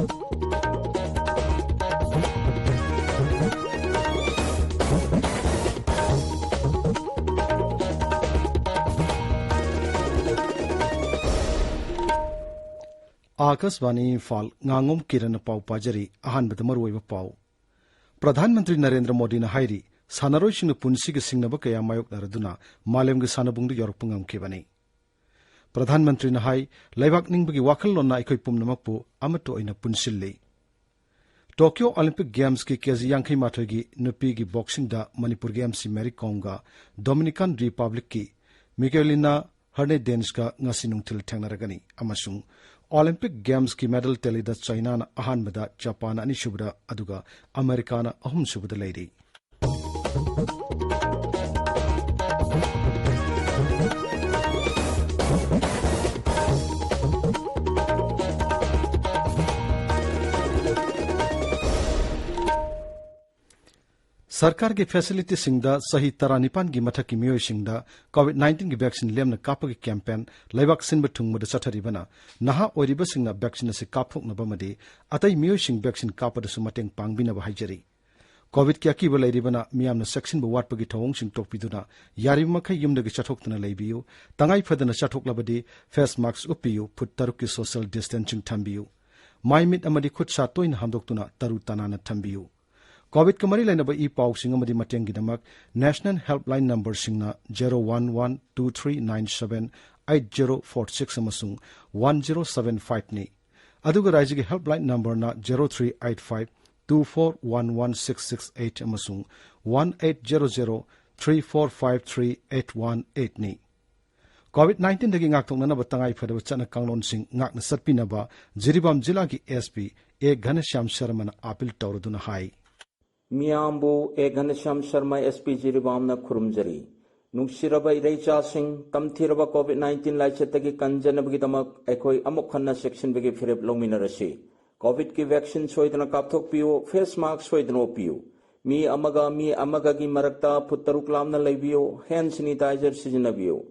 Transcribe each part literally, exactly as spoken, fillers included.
ꯑꯥꯀꯥꯁꯕꯥꯅꯤ ꯏꯝꯐꯥꯜ, ꯉꯥꯉꯣꯝ ꯀꯤꯔꯟꯅ ꯄꯥꯎ ꯄꯥꯖꯔꯤ꯫ ꯑꯍꯥꯟꯕꯗ ꯃꯔꯨꯑꯣꯏꯕ ꯄꯥꯎ꯫ ꯄ꯭ꯔꯙꯥꯟ ꯃꯟꯇ꯭ꯔꯤ ꯅꯔꯦꯟꯗ꯭ꯔ ꯃꯣꯗꯤꯅ ꯍꯥꯏꯔꯤ, ꯁꯥꯟꯅꯔꯣꯏꯁꯤꯡꯅ ꯄꯨꯟꯁꯤꯒꯤ ꯁꯤꯡꯅꯕ ꯀꯌꯥ ꯃꯥꯌꯣꯛꯅꯔꯗꯨꯅ ꯃꯥꯂꯦꯝꯒꯤ ꯁꯥꯟꯅꯕꯨꯡꯗ ꯌꯧꯔꯛꯄ ꯉꯝꯈꯤꯕꯅꯤ꯫ ꯄ꯭ꯔꯙꯥꯟ ꯃꯟꯇ꯭ꯔꯤꯅ ꯍꯥꯏ, ꯂꯩꯕꯥꯛ ꯅꯤꯡꯕꯒꯤ ꯋꯥꯈꯜꯂꯣꯟꯅ ꯑꯩꯈꯣꯏ ꯄꯨꯝꯅꯃꯛꯄꯨ ꯑꯃꯠꯇ ꯑꯣꯏꯅ ꯄꯨꯟꯁꯤꯜꯂꯤ꯫ ꯇꯣꯀꯤꯌꯣ ꯑꯣꯂꯤꯝꯄꯤꯛ ꯒꯦꯝꯁꯀꯤ ꯀꯦꯖꯤ ꯌꯥꯡꯈꯩ ꯃꯥꯊꯣꯏꯒꯤ ꯅꯨꯄꯤꯒꯤ ꯕꯣꯛꯁꯤꯡꯗ ꯃꯅꯤꯄꯨꯔꯒꯤ ꯑꯦꯝ ꯁꯤ ꯃꯦꯔꯤ ꯀꯣꯝꯒ ꯗꯣꯃꯤꯅꯤꯀꯥꯟ ꯔꯤꯄꯕ꯭ꯂꯤꯛꯀꯤ ꯃꯤꯒꯦꯂꯤꯅꯥ ꯍꯔꯅꯦꯗꯦꯟꯁꯀ ꯉꯁꯤ ꯅꯨꯡꯊꯤꯜ ꯊꯦꯡꯅꯔꯒꯅꯤ꯫ ꯑꯃꯁꯨꯡ ꯑꯣꯂꯤꯝꯄꯤꯛ ꯒꯦꯝꯁꯀꯤ ꯃꯦꯗꯜ ꯇꯦꯂꯤꯗ ꯆꯥꯏꯅꯥꯅ ꯑꯍꯥꯟꯕꯗ, ꯖꯄꯥꯟꯅ ꯑꯅꯤꯁꯨꯕꯗ, ꯑꯗꯨꯒ ꯑꯃꯦꯔꯤꯀꯥꯅ ꯑꯍꯨꯝꯁꯨꯕꯗ ꯂꯩꯔꯤ꯫ ꯁꯔꯀꯥꯔꯒꯤ ꯐꯦꯁꯤꯂꯤꯇꯤꯁꯤꯡꯗ ꯆꯍꯤ ꯇꯔꯥꯅꯤꯄꯥꯟꯒꯤ ꯃꯊꯛꯀꯤ ꯃꯤꯑꯣꯏꯁꯤꯡꯗ ꯀꯣꯚꯤꯗ ꯅꯥꯏꯟꯇꯤꯟꯒꯤ ꯚꯦꯛꯁꯤꯟ ꯂꯦꯝꯅ ꯀꯥꯞꯄꯒꯤ ꯀꯦꯝꯄꯦꯟ ꯂꯩꯕꯥꯛ ꯁꯤꯟꯕ ꯊꯨꯡꯕꯗ ꯆꯠꯊꯔꯤꯕꯅ ꯅꯍꯥ ꯑꯣꯏꯔꯤꯕꯁꯤꯡꯅ ꯚꯦꯛꯁꯤꯟ ꯑꯁꯤ ꯀꯥꯞꯊꯣꯛꯅꯕ ꯑꯃꯗꯤ ꯑꯇꯩ ꯃꯤꯑꯣꯏꯁꯤꯡ ꯚꯦꯛꯁꯤꯟ ꯀꯥꯞꯄꯗꯁꯨ ꯃꯇꯦꯡ ꯄꯥꯡꯕꯤꯅꯕ ꯍꯥꯏꯖꯔꯤ꯫ ꯀꯣꯚꯤꯗꯀꯤ ꯑꯀꯤꯕ ꯂꯩꯔꯤꯕꯅ ꯃꯤꯌꯥꯝꯅ ꯆꯦꯛꯁꯤꯟꯕ ꯋꯥꯠꯄꯒꯤ ꯊꯧꯑꯣꯡꯁꯤꯡ ꯇꯣꯛꯄꯤꯗꯨꯅ ꯌꯥꯔꯤꯕ ꯃꯈꯩ ꯌꯨꯝꯗꯒꯤ ꯆꯠꯊꯣꯛꯇꯅ ꯂꯩꯕꯤꯌꯨ꯫ ꯇꯉꯥꯏ ꯐꯗꯅ ꯆꯠꯊꯣꯛꯂꯕꯗꯤ ꯐꯦꯁ ꯃꯥꯛꯁ ꯎꯞꯄꯤꯌꯨ, ꯐꯨꯠ ꯇꯔꯨꯛꯀꯤ ꯁꯣꯁꯤꯌꯦꯜ ꯗꯤꯁꯇꯦꯟꯁꯤꯡ ꯊꯝꯕꯤꯌꯨ꯫ ꯃꯥꯏ ꯃꯤꯠ ꯑꯃꯗꯤ ꯈꯨꯠ ꯁꯥ ꯇꯣꯏꯅ ꯍꯥꯝꯗꯣꯛꯇꯨꯅ ꯇꯔꯨ ꯇꯅꯥꯟꯅ ꯊꯝꯕꯤꯌꯨ꯫ ꯀꯣꯚꯤꯗꯀ ꯃꯔꯤ ꯂꯩꯅꯕ ꯏ ꯄꯥꯎꯁꯤꯡ ꯑꯃꯗꯤ ꯃꯇꯦꯡꯒꯤꯗꯃꯛ ꯅꯦꯁꯅꯦꯜ ꯍꯦꯜꯞꯂꯥꯏꯟ ꯅꯝꯕꯔꯁꯤꯡꯅ zero one one two three nine seven eight zero four six ꯑꯃꯁꯨꯡ ꯋꯥꯟ ꯖꯦꯔꯣ ꯁꯚꯦꯟ ꯐꯥꯏꯚꯅꯤ꯫ ꯑꯗꯨꯒ ꯔꯥꯏꯖꯒꯤ ꯍꯦꯜꯞꯂꯥꯏꯟ ꯅꯝꯕꯔꯅ zero three eight five two four one one six six eight ꯑꯃꯁꯨꯡ one eight zero zero three four five three eight one ꯑꯩꯠꯅꯤ꯫ Covid ꯅꯥꯏꯟꯇꯤꯟꯗꯒꯤ ꯉꯥꯛꯊꯣꯛꯅꯅꯕ ꯇꯉꯥꯏ ꯐꯗꯕ ꯆꯠꯅ ꯀꯥꯡꯂꯣꯟꯁꯤꯡ ꯉꯥꯛꯅ ꯆꯠꯄꯤꯅꯕ ꯖꯤꯔꯤꯕꯥꯝ ꯖꯤꯂꯥꯒꯤ ꯑꯦꯁ ꯄꯤ ꯑꯦ ꯘꯅꯁ꯭ꯌꯥꯝ ꯁꯔꯃꯅ ꯑꯥꯄꯤꯜ ꯇꯧꯔꯗꯨꯅ ꯍꯥꯏ꯫ ꯃꯤꯌꯥꯝꯕꯨ A Ghanashyam Sharma, S P ꯖꯤꯔꯤꯕꯥꯝꯅ ꯈꯨꯔꯨꯝꯖꯔꯤ꯫ ꯅꯨꯡꯁꯤꯔꯕ ꯏꯔꯩꯆꯥꯁꯤꯡ, ꯇꯝꯊꯤꯔꯕ ꯀꯣꯚꯤꯗ ꯅꯥꯏꯟꯇꯤꯟ ꯂꯥꯏꯆꯠꯇꯒꯤ ꯀꯟꯖꯅꯕꯒꯤꯗꯃꯛ ꯑꯩꯈꯣꯏ ꯑꯃꯨꯛ ꯍꯟꯅ ꯆꯦꯛꯁꯤꯟꯕꯒꯤ ꯐꯤꯔꯦꯞ ꯂꯧꯃꯤꯟꯅꯔꯁꯤ꯫ ꯀꯣꯚꯤꯗꯀꯤ ꯚꯦꯛꯁꯤꯟ ꯁꯣꯏꯗꯅ ꯀꯥꯞꯊꯣꯛꯄꯤꯌꯨ, ꯐꯦꯁ ꯃꯥꯛꯁ ꯁꯣꯏꯗꯅ ꯎꯞꯄꯤꯌꯨ꯫ ꯃꯤ ꯑꯃꯒ ꯃꯤ ꯑꯃꯒꯒꯤ ꯃꯔꯛꯇ ꯐꯨꯠ ꯇꯔꯨꯛ ꯂꯥꯞꯅ ꯂꯩꯕꯤꯌꯨ, ꯍꯦꯟ ꯁꯦꯅꯤꯇꯥꯏꯖꯔ ꯁꯤꯖꯤꯟꯅꯕꯤꯌꯨ꯫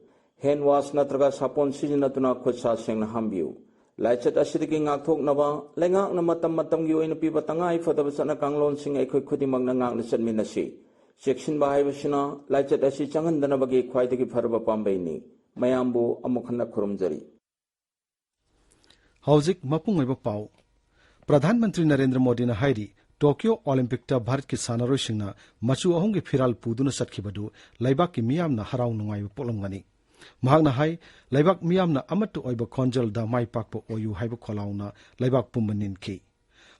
ꯍꯦꯟ ꯋꯥꯁ ꯅꯠꯇ꯭ꯔꯒ ꯁꯥꯄꯣꯟ ꯁꯤꯖꯤꯟꯅꯗꯨꯅ ꯈꯨꯠ ꯁꯥ ꯁꯦꯡꯅ ꯍꯥꯝꯕꯤꯌꯨ꯫ ꯂꯥꯏꯆꯠ ꯑꯁꯤꯗꯒꯤ ꯉꯥꯛꯊꯣꯛꯅꯕ ꯂꯩꯉꯥꯛꯅ ꯃꯇꯝ ꯃꯇꯝꯒꯤ ꯑꯣꯏꯅ ꯄꯤꯕ ꯇꯉꯥꯏ ꯐꯗꯕ ꯆꯠꯅ ꯀꯥꯡꯂꯣꯟꯁꯤꯡ ꯑꯩꯈꯣꯏ ꯈꯨꯗꯤꯡꯃꯛꯅ ꯉꯥꯛꯅ ꯆꯠꯃꯤꯟꯅꯁꯤ꯫ ꯆꯦꯛꯁꯤꯟꯕ ꯍꯥꯏꯕꯁꯤꯅ ꯂꯥꯏꯆꯠ ꯑꯁꯤ ꯆꯪꯍꯟꯗꯅꯕꯒꯤ ꯈ꯭ꯋꯥꯏꯗꯒꯤ ꯐꯔꯕ ꯄꯥꯝꯕꯩꯅꯤ꯫ ꯃꯌꯥꯝꯕꯨ ꯑꯃꯨꯛ ꯍꯟꯅ ꯈꯨꯔꯨꯝꯖꯔꯤ꯫ ꯍꯧꯖꯤꯛ ꯃꯄꯨꯡ ꯑꯣꯏꯕ ꯄꯥꯎ꯫ ꯄ꯭ꯔꯙꯥꯟ ꯃꯟꯇ꯭ꯔꯤ ꯅꯔꯦꯟꯗ꯭ꯔ ꯃꯣꯗꯤꯅ ꯍꯥꯏꯔꯤ, ꯇꯣꯀꯤꯌꯣ ꯑꯣꯂꯤꯝꯄꯤꯛꯇ ꯚꯥꯔꯠꯀꯤ ꯁꯥꯟꯅꯔꯣꯏꯁꯤꯡꯅ ꯃꯆꯨ ꯑꯍꯨꯝꯒꯤ ꯐꯤꯔꯥꯜ ꯄꯨꯗꯨꯅ ꯆꯠꯈꯤꯕꯗꯨ ꯂꯩꯕꯥꯛꯀꯤ ꯃꯤꯌꯥꯝꯅ ꯍꯔꯥꯎ ꯅꯨꯡꯉꯥꯏꯕ ꯄꯣꯛꯂꯝꯒꯅꯤ꯫ ꯃꯍꯥꯛꯅ ꯍꯥꯏ, ꯂꯩꯕꯥꯛ ꯃꯤꯌꯥꯝꯅ ꯑꯃꯠꯇ ꯑꯣꯏꯕ ꯈꯣꯟꯖꯦꯜꯗ ꯃꯥꯏ ꯄꯥꯛꯄ ꯑꯣꯏꯌꯨ ꯍꯥꯏꯕ ꯈꯣꯜꯂꯥꯎꯅ ꯂꯩꯕꯥꯛ ꯄꯨꯝꯕ ꯅꯤꯟꯈꯤ꯫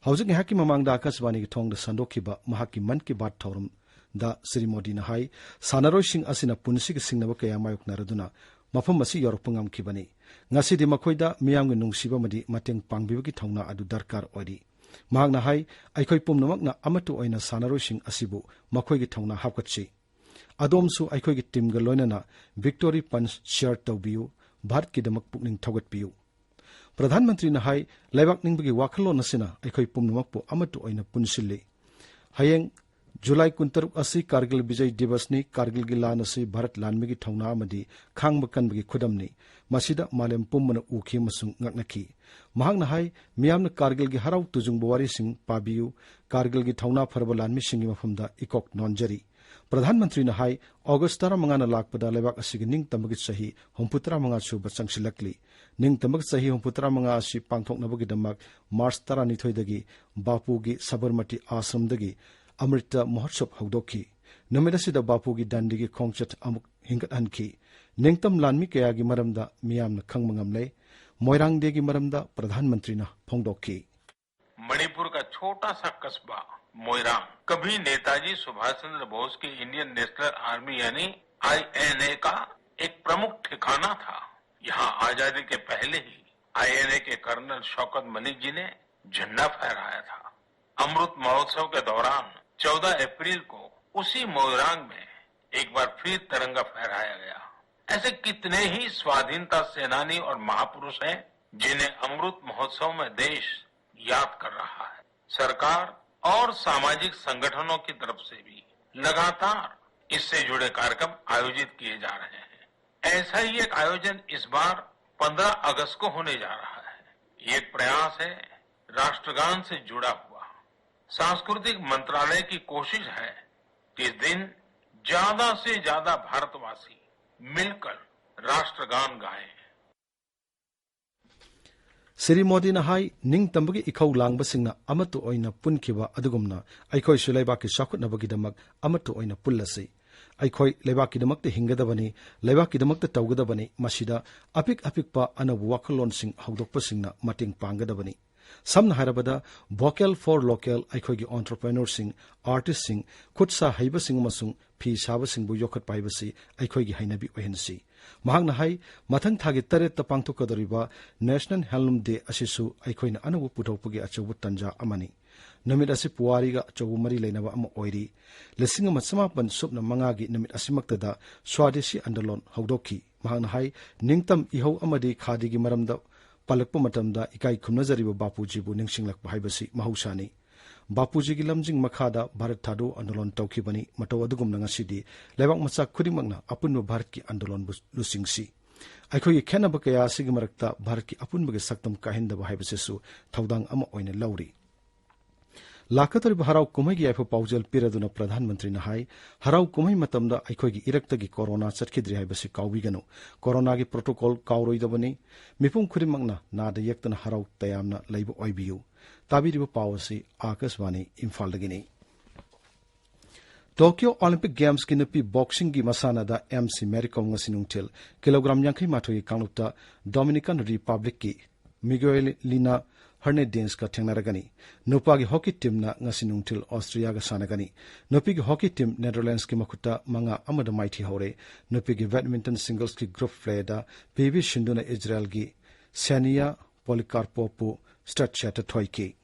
ꯍꯧꯖꯤꯛ ꯉꯥꯏꯍꯥꯛꯀꯤ ꯃꯃꯥꯡꯗ ꯑꯥꯀꯥꯁꯕꯥꯅꯤꯒꯤ ꯊꯣꯡꯗ ꯁꯟꯗꯣꯛꯈꯤꯕ ꯃꯍꯥꯛꯀꯤ ꯃꯟ ꯀꯤ ꯕꯥꯠ ꯊꯧꯔꯝꯗ ꯁ꯭ꯔꯤ ꯃꯣꯗꯤꯅ ꯍꯥꯏ, ꯁꯥꯟꯅꯔꯣꯏꯁꯤꯡ ꯑꯁꯤꯅ ꯄꯨꯟꯁꯤꯒꯤ ꯁꯤꯡꯅꯕ ꯀꯌꯥ ꯃꯥꯌꯣꯛꯅꯔꯗꯨꯅ ꯃꯐꯝ ꯑꯁꯤ ꯌꯧꯔꯛꯄ ꯉꯝꯈꯤꯕꯅꯤ꯫ ꯉꯁꯤꯗꯤ ꯃꯈꯣꯏꯗ ꯃꯤꯌꯥꯝꯒꯤ ꯅꯨꯡꯁꯤꯕ ꯑꯃꯗꯤ ꯃꯇꯦꯡ ꯄꯥꯡꯕꯤꯕꯒꯤ ꯊꯧꯅꯥ ꯑꯗꯨ ꯗꯔꯀꯥꯔ ꯑꯣꯏꯔꯤ꯫ ꯃꯍꯥꯛꯅ ꯍꯥꯏ, ꯑꯩꯈꯣꯏ ꯄꯨꯝꯅꯃꯛꯅ ꯑꯃꯠꯇ ꯑꯣꯏꯅ ꯁꯥꯟꯅꯔꯣꯏꯁꯤꯡ ꯑꯁꯤꯕꯨ ꯃꯈꯣꯏꯒꯤ ꯊꯧꯅꯥ ꯍꯥꯞꯀꯠꯁꯤ꯫ ꯑꯗꯣꯝꯁꯨ ꯑꯩꯈꯣꯏꯒꯤ ꯇꯤꯝꯒ ꯂꯣꯏꯅꯅ ꯚꯤꯛꯇꯣꯔꯤ ꯄꯟꯆ ꯁꯤꯌꯔ ꯇꯧꯕꯤꯌꯨ, ꯚꯥꯔꯠꯀꯤꯗꯃꯛ ꯄꯨꯛꯅꯤꯡ ꯊꯧꯒꯠꯄꯤꯌꯨ꯫ ꯄ꯭ꯔꯙꯥꯟ ꯃꯟꯇ꯭ꯔꯤꯅ ꯍꯥꯏ, ꯂꯩꯕꯥꯛ ꯅꯤꯡꯕꯒꯤ ꯋꯥꯈꯜꯂꯣꯟ ꯑꯁꯤꯅ ꯑꯩꯈꯣꯏ ꯄꯨꯝꯅꯃꯛꯄꯨ ꯑꯃꯠꯇ ꯑꯣꯏꯅ ꯄꯨꯟꯁꯤꯜꯂꯤ꯫ ꯍꯌꯦꯡ ꯖꯨꯂꯥꯏ ꯀꯨꯟꯇꯔꯨꯛ ꯑꯁꯤ ꯀꯥꯔꯒꯤꯜ ꯕꯤꯖꯌ ꯗꯤꯕꯁꯅꯤ꯫ ꯀꯥꯔꯒꯤꯜꯒꯤ ꯂꯥꯟ ꯑꯁꯤ ꯚꯥꯔꯠ ꯂꯥꯟꯃꯤꯒꯤ ꯊꯧꯅꯥ ꯑꯃꯗꯤ ꯈꯥꯡꯕ ꯀꯟꯕꯒꯤ ꯈꯨꯗꯝꯅꯤ꯫ ꯃꯁꯤꯗ ꯃꯥꯂꯦꯝ ꯄꯨꯝꯕꯅ ꯎꯈꯤ ꯑꯃꯁꯨꯡ ꯉꯛꯅꯈꯤ꯫ ꯃꯍꯥꯛꯅ ꯍꯥꯏ, ꯃꯤꯌꯥꯝꯅ ꯀꯥꯔꯒꯤꯜꯒꯤ ꯍꯔꯥꯎ ꯇꯨꯖꯨꯡꯕ ꯋꯥꯔꯤꯁꯤꯡ ꯄꯥꯕꯤꯌꯨ, ꯀꯥꯔꯒꯤꯜꯒꯤ ꯊꯧꯅꯥ ꯐꯔꯕ ꯂꯥꯟꯃꯤꯁꯤꯡꯒꯤ ꯃꯐꯝꯗ ꯏꯀꯣꯛ ꯅꯣꯟꯖꯔꯤ꯫ ꯄ꯭ꯔꯙꯥꯟ ꯃꯟꯇ꯭ꯔꯤꯅ ꯍꯥꯏ, ꯑꯣꯒꯁ ꯇꯔꯥꯃꯉꯥꯅ ꯂꯥꯛꯄꯗ ꯂꯩꯕꯥꯛ ꯑꯁꯤꯒꯤ ꯅꯤꯡꯇꯝꯕꯒꯤ ꯆꯍꯤ ꯍꯨꯝꯐꯨꯇꯔꯥꯃꯉꯥ ꯁꯨꯕ ꯆꯪꯁꯤꯜꯂꯛꯂꯤ꯫ ꯅꯤꯡꯇꯝꯕꯒꯤ ꯆꯍꯤ ꯍꯨꯝꯐꯨꯇꯔꯥꯃꯉꯥ ꯑꯁꯤ ꯄꯥꯡꯊꯣꯛꯅꯕꯒꯤꯗꯃꯛ ꯃꯥꯔꯆ ꯇꯔꯥꯅꯤꯊꯣꯏꯗꯒꯤ ꯕꯥꯄꯨꯒꯤ ꯁꯕꯔꯃꯇꯤ ꯑꯥꯁ꯭ꯔꯝꯗꯒꯤ ꯑꯃ꯭ꯔꯤꯇ ꯃꯍꯣꯠꯁꯕ ꯍꯧꯗꯣꯛꯈꯤ꯫ ꯅꯨꯃꯤꯠ ꯑꯁꯤꯗ ꯕꯥꯄꯨꯒꯤ ꯗꯟꯗꯤꯒꯤ ꯈꯣꯡꯆꯠ ꯑꯃꯨꯛ ꯍꯤꯡꯒꯠꯍꯟꯈꯤ꯫ ꯅꯤꯡꯇꯝ ꯂꯥꯟꯃꯤ ꯀꯌꯥꯒꯤ ꯃꯔꯝꯗ ꯃꯤꯌꯥꯝꯅ ꯈꯪꯕ ꯉꯝꯂꯦ꯫ ꯃꯣꯏꯔꯥꯡ ꯗꯦꯒꯤ ꯃꯔꯝꯗ ꯄ꯭ꯔꯙꯥꯟ ꯃꯟꯇ꯭ꯔꯤꯅ ꯐꯣꯡꯗꯣꯛꯈꯤ꯫ मणिपुर का छोटा सा कस्बा मोइरांग कभी नेताजी सुभाष चंद्र बोस की इंडियन नेशनल आर्मी यानी आईएनए का एक प्रमुख ठिकाना था। यहाँ आजादी के पहले ही आईएनए के कर्नल शौकत मलिक जी ने झंडा फहराया था। अमृत महोत्सव के दौरान चौदह अप्रैल को उसी मोइरांग में एक बार फिर तिरंगा फहराया गया। ऐसे कितने ही स्वाधीनता सेनानी और महापुरुष हैं जिन्हें अमृत महोत्सव में देश याद कर रहा है। सरकार और सामाजिक संगठनों की तरफ से भी लगातार इससे जुड़े कार्यक्रम आयोजित किए जा रहे हैं। ऐसा ही एक आयोजन इस बार पन्द्रह अगस्त को होने जा रहा है। ये प्रयास है राष्ट्रगान से जुड़ा हुआ। सांस्कृतिक मंत्रालय की कोशिश है कि इस दिन ज्यादा से ज्यादा भारतवासी मिलकर राष्ट्रगान गाएं। ꯁ꯭ꯔꯤ ꯃꯣꯗꯤꯅ ꯍꯥꯏ, ꯅꯤꯡꯇꯝꯕꯒꯤ ꯏꯈꯧ ꯂꯥꯡꯕꯁꯤꯡꯅ ꯑꯃꯠꯇ ꯑꯣꯏꯅ ꯄꯨꯟꯈꯤꯕ ꯑꯗꯨꯒꯨꯝꯅ ꯑꯩꯈꯣꯏꯁꯨ ꯂꯩꯕꯥꯛꯀꯤ ꯆꯥꯎꯈꯠꯅꯕꯒꯤꯗꯃꯛ ꯑꯃꯠꯇ ꯑꯣꯏꯅ ꯄꯨꯜꯂꯁꯤ꯫ ꯑꯩꯈꯣꯏ ꯂꯩꯕꯥꯛꯀꯤꯗꯃꯛꯇ ꯍꯤꯡꯒꯗꯕꯅꯤ, ꯂꯩꯕꯥꯛꯀꯤꯗꯃꯛꯇ ꯇꯧꯒꯗꯕꯅꯤ꯫ ꯃꯁꯤꯗ ꯑꯄꯤꯛ ꯑꯄꯤꯛꯄ ꯑꯅꯧꯕ ꯋꯥꯈꯜꯂꯣꯟꯁꯤꯡ ꯍꯧꯗꯣꯛꯄꯁꯤꯡꯅ ꯃꯇꯦꯡ ꯄꯥꯡꯒꯗꯕꯅꯤ꯫ ꯁꯝꯅ ꯍꯥꯏꯔꯕꯗ, Vocal for Local, ꯑꯩꯈꯣꯏꯒꯤ entrepreneurꯁꯤꯡ, artistꯁꯤꯡ, ꯈꯨꯠ ꯁꯥ ꯍꯩꯕꯁꯤꯡ ꯑꯃꯁꯨꯡ ꯐꯤ ꯁꯥꯕꯁꯤꯡꯕꯨ ꯌꯣꯛꯈꯠꯄ ꯍꯥꯏꯕꯁꯤ ꯑꯩꯈꯣꯏꯒꯤ ꯍꯩꯅꯕꯤ ꯑꯣꯏꯍꯟꯁꯤ꯫ ꯃꯍꯥꯛꯅ ꯍꯥꯏ, ꯃꯊꯪ ꯊꯥꯒꯤ ꯇꯔꯦꯠꯇ ꯄꯥꯡꯊꯣꯛꯀꯗꯧꯔꯤꯕ National Handloom Day ꯑꯁꯤꯁꯨ ꯑꯩꯈꯣꯏꯅ ꯑꯅꯧꯕ ꯄꯨꯊꯣꯛꯄꯒꯤ ꯑꯆꯧꯕ ꯇꯥꯟꯖꯥ ꯑꯃꯅꯤ꯫ ꯅꯨꯃꯤꯠ ꯑꯁꯤ ꯄꯨꯋꯥꯔꯤꯒ ꯑꯆꯧꯕ ꯃꯔꯤ ꯂꯩꯅꯕ ꯑꯃ ꯑꯣꯏꯔꯤ꯫ ꯂꯤꯁꯤꯡ ꯑꯃ ꯆꯃꯥꯄꯟ ꯁꯨꯞꯅ ꯃꯉꯥꯒꯤ ꯅꯨꯃꯤꯠ ꯑꯁꯤꯃꯛꯇꯗ ꯁ꯭ꯋꯥꯗꯦꯁꯤ ꯑꯟꯗꯣꯂꯟ ꯍꯧꯗꯣꯛꯈꯤ꯫ ꯃꯍꯥꯛꯅ ꯍꯥꯏ, ꯅꯤꯡꯇꯝ ꯏꯍꯧ ꯑꯃꯗꯤ ꯈꯥꯗꯤꯒꯤ ꯃꯔꯝꯗ ꯄꯜꯂꯛꯄ ꯃꯇꯝꯗ ꯏꯀꯥꯏ ꯈꯨꯝꯅꯖꯔꯤꯕ ꯕꯥꯄꯨꯖꯤꯕꯨ ꯅꯤꯡꯁꯤꯡꯂꯛꯄ ꯍꯥꯏꯕꯁꯤ ꯃꯍꯧꯁꯥꯅꯤ꯫ ꯕꯥꯄꯨꯖꯤꯒꯤ ꯂꯝꯖꯤꯡ ꯃꯈꯥꯗ ꯚꯥꯔꯠ ꯊꯥꯗꯣ ꯑꯟꯗꯣꯂꯟ ꯇꯧꯈꯤꯕꯅꯤ꯫ ꯃꯇꯧ ꯑꯗꯨꯒꯨꯝꯅ ꯉꯁꯤꯗꯤ ꯂꯩꯕꯥꯛ ꯃꯆꯥ ꯈꯨꯗꯤꯡꯃꯛꯅ ꯑꯄꯨꯟꯕ ꯚꯥꯔꯠꯀꯤ ꯑꯟꯗꯣꯂꯟꯕꯨ ꯂꯨꯆꯤꯡꯁꯤ꯫ ꯑꯩꯈꯣꯏꯒꯤ ꯈꯦꯠꯅꯕ ꯀꯌꯥ ꯑꯁꯤꯒꯤ ꯃꯔꯛꯇ ꯚꯥꯔꯠꯀꯤ ꯑꯄꯨꯟꯕꯒꯤ ꯁꯛꯇꯝ ꯀꯥꯏꯍꯟꯗꯕ ꯍꯥꯏꯕꯁꯤꯁꯨ ꯊꯧꯗꯥꯡ ꯑꯃ ꯑꯣꯏꯅ ꯂꯧꯔꯤ꯫ ꯂꯥꯛꯀꯗꯧꯔꯤꯕ ꯍꯔꯥꯎ ꯀꯨꯝꯍꯩꯒꯤ ꯌꯥꯏꯐ ꯄꯥꯎꯖꯦꯜ ꯄꯤꯔꯗꯨꯅ ꯄ꯭ꯔꯙꯥꯟ ꯃꯟꯇ꯭ꯔꯤꯅ ꯍꯥꯏ, ꯍꯔꯥꯎ ꯀꯨꯝꯍꯩ ꯃꯇꯝꯗ ꯑꯩꯈꯣꯏꯒꯤ ꯏꯔꯛꯇꯒꯤ ꯀꯣꯔꯣꯅꯥ ꯆꯠꯈꯤꯗ꯭ꯔꯤ ꯍꯥꯏꯕꯁꯤ ꯀꯥꯎꯕꯤꯒꯅꯨ꯫ ꯀꯣꯔꯣꯅꯥꯒꯤ protocol ꯀꯥꯎꯔꯣꯏꯗꯕꯅꯤ꯫ ꯃꯤꯄꯨꯝ ꯈꯨꯗꯤꯡꯃꯛꯅ ꯅꯥꯗ ꯌꯦꯛꯇꯅ ꯍꯔꯥꯎ ꯇꯌꯥꯝꯅ ꯂꯩꯕ ꯑꯣꯏꯕꯤꯌꯨ꯫ ꯇꯥꯕꯤꯔꯤꯕ ꯄꯥꯎ ꯑꯁꯤ ꯑꯥꯀꯥꯁꯕꯥꯅꯤ ꯏꯝꯐꯥꯜꯗꯒꯤꯅꯤ꯫ ꯇꯣꯀꯤꯌꯣ ꯑꯣꯂꯤꯝꯄꯤꯛ ꯒꯦꯝꯁꯀꯤ ꯅꯨꯄꯤ ꯕꯣꯛꯁꯤꯡꯒꯤ ꯃꯁꯥꯟꯅꯗ ꯑꯦꯝ ꯁꯤ ꯃꯦꯔꯤ ꯀꯣꯝ ꯉꯁꯤ ꯅꯨꯡꯊꯤꯜ ꯀꯤꯂꯣꯒ꯭ꯔꯥꯝ ꯌꯥꯡꯈꯩ ꯃꯥꯊꯣꯏꯒꯤ ꯀꯥꯡꯂꯨꯞꯇ ꯗꯣꯃꯤꯅꯤꯀꯥꯟ ꯔꯤꯄꯕ꯭ꯂꯤꯛꯀꯤ ꯃꯤꯒꯨꯌꯦꯂꯤꯅꯥ ꯍꯔꯅꯦꯗꯦꯟꯁꯀ ꯊꯦꯡꯅꯔꯒꯅꯤ꯫ ꯅꯨꯄꯥꯒꯤ ꯍꯣꯀꯤ ꯇꯤꯝꯅ ꯉꯁꯤ ꯅꯨꯡꯊꯤꯜ ꯑꯣꯁꯇ꯭ꯔꯤꯌꯥꯒ ꯁꯥꯟꯅꯒꯅꯤ꯫ ꯅꯨꯄꯤꯒꯤ ꯍꯣꯀꯤ ꯇꯤꯝ ꯅꯦꯗꯔꯂꯦꯟꯁꯀꯤ ꯃꯈꯨꯠꯇ ꯃꯉꯥ ꯑꯃꯗ ꯃꯥꯏꯊꯤꯍꯧꯔꯦ꯫ ꯅꯨꯄꯤꯒꯤ ꯕꯦꯗꯃꯤꯟꯇꯟ ꯁꯤꯡꯒꯜꯁꯀꯤ ꯒ꯭ꯔꯨꯞ ꯄ꯭ꯂꯦꯗ ꯄꯤ ꯚꯤ ꯁꯤꯟꯙꯨꯅ ꯏꯖꯔꯦꯜꯒꯤ ꯁꯦꯅꯤꯌꯥ ꯄꯣꯂꯤꯀꯥꯔꯄꯣꯞꯄꯨ ꯁ꯭ꯇ꯭ꯔꯦꯠ ꯁꯦꯠꯇ ꯊꯣꯏꯈꯤ꯫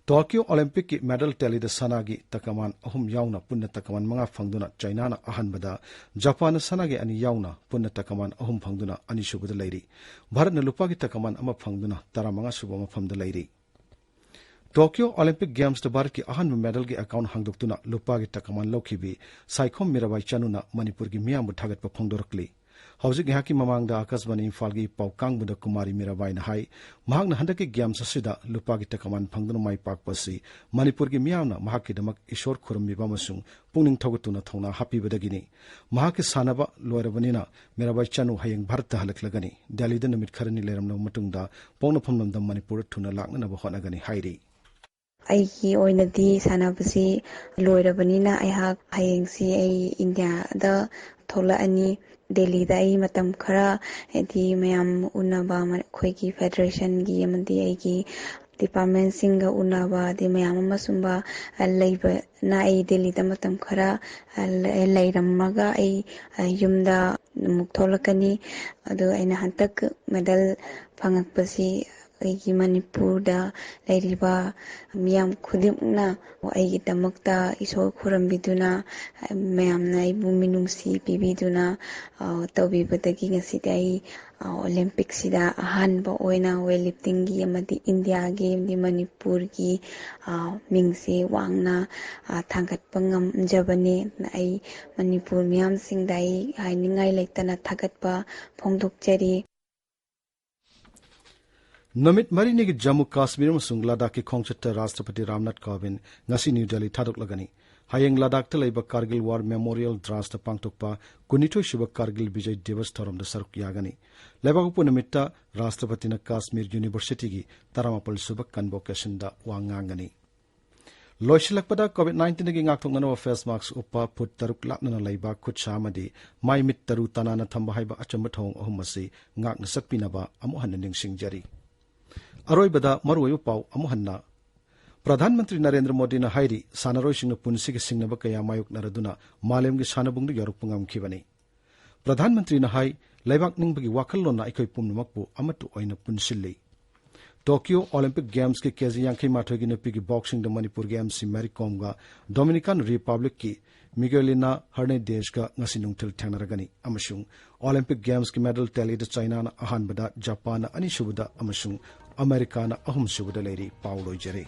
ꯇꯣꯀꯤꯌꯣ ꯑꯣꯂꯤꯝꯄꯤꯛꯀꯤ ꯃꯦꯗꯜ ꯇꯦꯂꯤꯗ ꯁꯅꯥꯒꯤ ꯇꯀꯃꯥꯟ ꯑꯍꯨꯝ ꯌꯥꯎꯅ ꯄꯨꯟꯅ ꯇꯀꯃꯥꯟ ꯃꯉꯥ ꯐꯪꯗꯨꯅ ꯆꯥꯏꯅꯥꯅ ꯑꯍꯥꯟꯕꯗ, ꯖꯄꯥꯟꯅ ꯁꯅꯥꯒꯤ ꯑꯅꯤ ꯌꯥꯎꯅ ꯄꯨꯟꯅ ꯇꯀꯃꯥꯟ ꯑꯍꯨꯝ ꯐꯪꯗꯨꯅ ꯑꯅꯤꯁꯨꯕꯗ ꯂꯩꯔꯤ꯫ ꯚꯥꯔꯠꯅ ꯂꯨꯄꯥꯒꯤ ꯇꯀꯃꯥꯟ ꯑꯃ ꯐꯪꯗꯨꯅ ꯇꯔꯥꯃꯉꯥ ꯁꯨꯕ ꯃꯐꯝꯗ ꯂꯩꯔꯤ꯫ ꯇꯣꯀꯤꯌꯣ ꯑꯣꯂꯤꯝꯄꯤꯛ ꯒꯦꯝꯁꯇ ꯚꯥꯔꯠꯀꯤ ꯑꯍꯥꯟꯕ ꯃꯦꯗꯜꯒꯤ ꯑꯦꯀꯥꯎꯟ ꯍꯥꯡꯗꯣꯛꯇꯨꯅ ꯂꯨꯄꯥꯒꯤ ꯇꯀꯃꯥꯟ ꯂꯧꯈꯤꯕꯤ ꯁꯥꯏꯈꯣꯝ ꯃꯤꯔꯥꯕꯥꯏ ꯆꯅꯨꯅ ꯃꯅꯤꯄꯨꯔꯒꯤ ꯃꯤꯌꯥꯝꯕꯨ ꯊꯥꯒꯠꯄ ꯐꯣꯡꯗꯣꯔꯛꯂꯤ꯫ ꯍꯧꯖꯤꯛ ꯉꯥꯏꯍꯥꯛꯀꯤ ꯃꯃꯥꯡꯗ ꯑꯀꯥꯁꯕꯥꯅꯤ ꯏꯝꯐꯥꯜꯒꯤ ꯄꯥꯎ ꯀꯥꯡꯕꯨꯗ ꯀꯨꯃꯥꯔꯤ ꯃꯤꯔꯥꯕꯥꯏꯅ ꯍꯥꯏ, ꯃꯍꯥꯛꯅ ꯍꯟꯗꯛꯀꯤ ꯒꯦꯝꯁ ꯑꯁꯤꯗ ꯂꯨꯄꯥꯒꯤ ꯇꯀꯃꯥꯟ ꯐꯪꯗꯨꯅ ꯃꯥꯏ ꯄꯥꯛꯄ ꯑꯁꯤ ꯃꯅꯤꯄꯨꯔꯒꯤ ꯃꯤꯌꯥꯝꯅ ꯃꯍꯥꯛꯀꯤꯗꯃꯛ ꯏꯁꯣꯔ ꯈꯨꯔꯨꯝꯕꯤꯕ ꯑꯃꯁꯨꯡ ꯄꯨꯛꯅꯤꯡ ꯊꯧꯒꯠꯇꯨꯅ ꯊꯧꯅꯥ ꯍꯥꯞꯄꯤꯕꯗꯒꯤꯅꯤ꯫ ꯃꯍꯥꯛꯀꯤ ꯁꯥꯟꯅꯕ ꯂꯣꯏꯔꯕꯅꯤꯅ ꯃꯤꯔꯥꯕꯥꯏ ꯆꯅꯨ ꯍꯌꯦꯡ ꯚꯥꯔꯠꯇ ꯍꯜꯂꯛꯂꯒꯅꯤ꯫ ꯗꯦꯜꯂꯤꯗ ꯅꯨꯃꯤꯠ ꯈꯔꯅꯤ ꯂꯩꯔꯝꯂꯕ ꯃꯇꯨꯡꯗ ꯄꯣꯛꯅꯐꯝ ꯂꯝꯗꯝ ꯃꯅꯤꯄꯨꯔꯗ ꯊꯨꯅ ꯂꯥꯛꯅꯅꯕ ꯍꯣꯠꯅꯒꯅꯤ ꯍꯥꯏꯔꯤ꯫ ꯑꯩꯒꯤ ꯑꯣꯏꯅꯗꯤ ꯁꯥꯟꯅꯕꯁꯤ ꯂꯣꯏꯔꯕꯅꯤꯅ ꯑꯩꯍꯥꯛ ꯍꯌꯦꯡꯁꯤ ꯑꯩ ꯏꯟꯗꯤꯌꯥꯗ ꯊꯣꯛꯂꯛꯑꯅꯤ꯫ ꯗꯦꯜꯂꯤꯗ ꯑꯩ ꯃꯇꯝ ꯈꯔ, ꯍꯥꯏꯗꯤ, ꯃꯌꯥꯝ ꯎꯅꯕ, ꯑꯩꯈꯣꯏꯒꯤ ꯐꯦꯗꯔꯦꯁꯟꯒꯤ ꯑꯃꯗꯤ ꯑꯩꯒꯤ ꯗꯤꯄꯥꯔꯠꯃꯦꯟꯁꯤꯡꯒ ꯎꯅꯕ, ꯑꯗꯩ ꯃꯌꯥꯝ ꯑꯃ ꯁꯨꯝꯕ ꯂꯩꯕꯅ ꯑꯩ ꯗꯦꯜꯂꯤꯗ ꯃꯇꯝ ꯈꯔ ꯂꯩꯔꯝꯃꯒ ꯑꯩ ꯌꯨꯝꯗ ꯑꯃꯨꯛ ꯊꯣꯛꯂꯛꯀꯅꯤ꯫ ꯑꯗꯣ ꯑꯩꯅ ꯍꯟꯗꯛ ꯃꯦꯗꯜ ꯐꯪꯉꯛꯄꯁꯤ ꯑꯩꯒꯤ ꯃꯅꯤꯄꯨꯔꯗ ꯂꯩꯔꯤꯕ ꯃꯤꯌꯥꯝ ꯈꯨꯗꯤꯡꯃꯛꯅ ꯑꯩꯒꯤꯗꯃꯛꯇ ꯏꯁꯣꯔ ꯈꯨꯔꯨꯝꯕꯤꯗꯨꯅ, ꯃꯌꯥꯝꯅ ꯑꯩꯕꯨ ꯃꯤꯅꯨꯡꯁꯤ ꯄꯤꯕꯤꯗꯨꯅ, ꯑ, ꯇꯧꯕꯤꯕꯗꯒꯤ ꯉꯁꯤꯗꯤ ꯑꯩ, ꯑ, ꯑꯣꯂꯦꯝꯄꯤꯛꯁꯤꯗ ꯑꯍꯥꯟꯕ ꯑꯣꯏꯅ ꯋꯦꯠ ꯂꯤꯐꯇꯤꯡꯒꯤ ꯑꯃꯗꯤ ꯏꯟꯗꯤꯌꯥꯒꯤ ꯑꯃꯗꯤ ꯃꯅꯤꯄꯨꯔꯒꯤ, ꯑ, ꯃꯤꯡꯁꯦ ꯋꯥꯡꯅ, ꯑ, ꯊꯥꯡꯒꯠꯄ ꯉꯝꯖꯕꯅꯤ꯫ ꯑꯩ ꯃꯅꯤꯄꯨꯔ ꯃꯤꯌꯥꯝꯁꯤꯡꯗ ꯑꯩ ꯍꯥꯏꯅꯤꯡꯉꯥꯏ ꯂꯩꯇꯅ ꯊꯥꯒꯠꯄ ꯐꯣꯡꯗꯣꯛꯆꯔꯤ꯫ ꯅꯨꯃꯤꯠ ꯃꯔꯤꯅꯤꯒꯤ ꯖꯝꯃꯨ ꯀꯥꯁꯃꯤꯔ ꯑꯃꯁꯨꯡ ꯂꯗꯥꯈꯀꯤ ꯈꯣꯡꯆꯠꯇ ꯔꯥꯁꯇ꯭ꯔꯄꯇꯤ ꯔꯥꯝꯅꯥꯊ ꯀꯣꯕꯤꯟꯗ ꯉꯁꯤ ꯅ꯭ꯌꯨ ꯗꯦꯜꯂꯤ ꯊꯥꯗꯣꯛꯂꯒꯅꯤ꯫ ꯍꯌꯦꯡ ꯂꯗꯥꯈꯇ ꯂꯩꯕ ꯀꯥꯔꯒꯤꯜ ꯋꯥꯔ ꯃꯦꯃꯣꯔꯤꯌꯦꯜ ꯗ꯭ꯔꯥꯁꯇ ꯄꯥꯡꯊꯣꯛꯄ ꯀꯨꯟꯅꯤꯊꯣꯏ ꯁꯨꯕ ꯀꯥꯔꯒꯤꯜ ꯕꯤꯖꯌ ꯗꯤꯋꯁ ꯊꯧꯔꯝꯗ ꯁꯔꯨꯛ ꯌꯥꯒꯅꯤ꯫ ꯂꯩꯕꯥꯛꯄꯣꯛꯄ ꯅꯨꯃꯤꯠꯇ ꯔꯥꯁꯇ꯭ꯔꯄꯇꯤꯅ ꯀꯥꯁꯃꯤꯔ ꯌꯨꯅꯤꯚꯔꯁꯤꯇꯤꯒꯤ ꯇꯔꯥꯃꯥꯄꯜ ꯁꯨꯕ ꯀꯟꯚꯣꯀꯦꯁꯟꯗ ꯋꯥ ꯉꯥꯡꯒꯅꯤ꯫ ꯂꯣꯏꯁꯤꯜꯂꯛꯄꯗ COVID nineteenꯗꯒꯤ ꯉꯥꯛꯊꯣꯛꯅꯅꯕ ꯐꯦꯁ ꯃꯥꯛꯁ ꯎꯞꯄ, ꯐꯨꯠ ꯇꯔꯨꯛ ꯂꯥꯞꯅꯅ ꯂꯩꯕ, ꯈꯨꯠ ꯁꯥ ꯑꯃꯗꯤ ꯃꯥꯏ ꯃꯤꯠ ꯇꯔꯨ ꯇꯅꯥꯟꯅ ꯊꯝꯕ ꯍꯥꯏꯕ ꯑꯆꯝꯕ ꯊꯧꯑꯣꯡ ꯑꯍꯨꯝ ꯑꯁꯤ ꯉꯥꯛꯅ ꯆꯠꯄꯤꯅꯕ ꯑꯃꯨꯛ ꯍꯟꯅ ꯅꯤꯡꯁꯤꯡꯖꯔꯤ꯫ ꯑꯔꯣꯏꯕꯗ ꯃꯔꯨꯑꯣꯏꯕ ꯄꯥꯎ ꯑꯃꯨꯛ ꯍꯟꯅ꯫ ꯄ꯭ꯔꯙꯥꯟ ꯃꯟꯇ꯭ꯔꯤ ꯅꯔꯦꯟꯗ꯭ꯔ ꯃꯣꯗꯤꯅ ꯍꯥꯏꯔꯤ, ꯁꯥꯟꯅꯔꯣꯏꯁꯤꯡꯅ ꯄꯨꯟꯁꯤꯒꯤ ꯁꯤꯡꯅꯕ ꯀꯌꯥ ꯃꯥꯌꯣꯛꯅꯔꯗꯨꯅ ꯃꯥꯂꯦꯝꯒꯤ ꯁꯥꯟꯅꯕꯨꯡꯗ ꯌꯧꯔꯛꯄ ꯉꯝꯈꯤꯕꯅꯤ꯫ ꯄ꯭ꯔꯙꯥꯟ ꯃꯟꯇ꯭ꯔꯤꯅ ꯍꯥꯏ, ꯂꯩꯕꯥꯛ ꯅꯤꯡꯕꯒꯤ ꯋꯥꯈꯜꯂꯣꯟꯅ ꯑꯩꯈꯣꯏ ꯄꯨꯝꯅꯃꯛꯄꯨ ꯑꯃꯠꯇ ꯑꯣꯏꯅ ꯄꯨꯟꯁꯤꯜꯂꯤ꯫ ꯇꯣꯀꯤꯌꯣ ꯑꯣꯂꯤꯝꯄꯤꯛ ꯒꯦꯝꯁꯀꯤ ꯀꯦꯖꯤ ꯌꯥꯡꯈꯩ ꯃꯥꯊꯣꯏꯒꯤ ꯅꯨꯄꯤꯒꯤ ꯕꯣꯛꯁꯤꯡꯗ ꯃꯅꯤꯄꯨꯔꯒꯤ ꯑꯦꯝ ꯁꯤ ꯃꯦꯔꯤ ꯀꯣꯝꯒ ꯗꯣꯃꯤꯅꯤꯀꯥꯟ ꯔꯤꯄꯕ꯭ꯂꯤꯛꯀꯤ ꯃꯤꯒꯦꯂꯤꯅꯥ ꯍꯔꯅꯦꯗꯦꯖꯒ ꯉꯁꯤ ꯅꯨꯡꯊꯤꯜ ꯊꯦꯡꯅꯔꯒꯅꯤ ꯑꯃꯁꯨꯡ ꯑꯣꯂꯤꯝꯄꯤꯛ ꯒꯦꯝꯁꯀꯤ ꯃꯦꯗꯜ ꯇꯦꯂꯤꯗ ꯆꯥꯏꯅꯥꯅ ꯑꯍꯥꯟꯕꯗ, ꯖꯄꯥꯟꯅ ꯑꯅꯤꯁꯨꯕꯗ ꯑꯃꯁꯨꯡ ꯑꯃꯦꯔꯤꯀꯥꯅ ꯑꯍꯨꯝꯁꯨꯕꯗ ꯂꯩꯔꯤ꯫ ꯄꯥꯎ ꯂꯣꯏꯖꯔꯦ꯫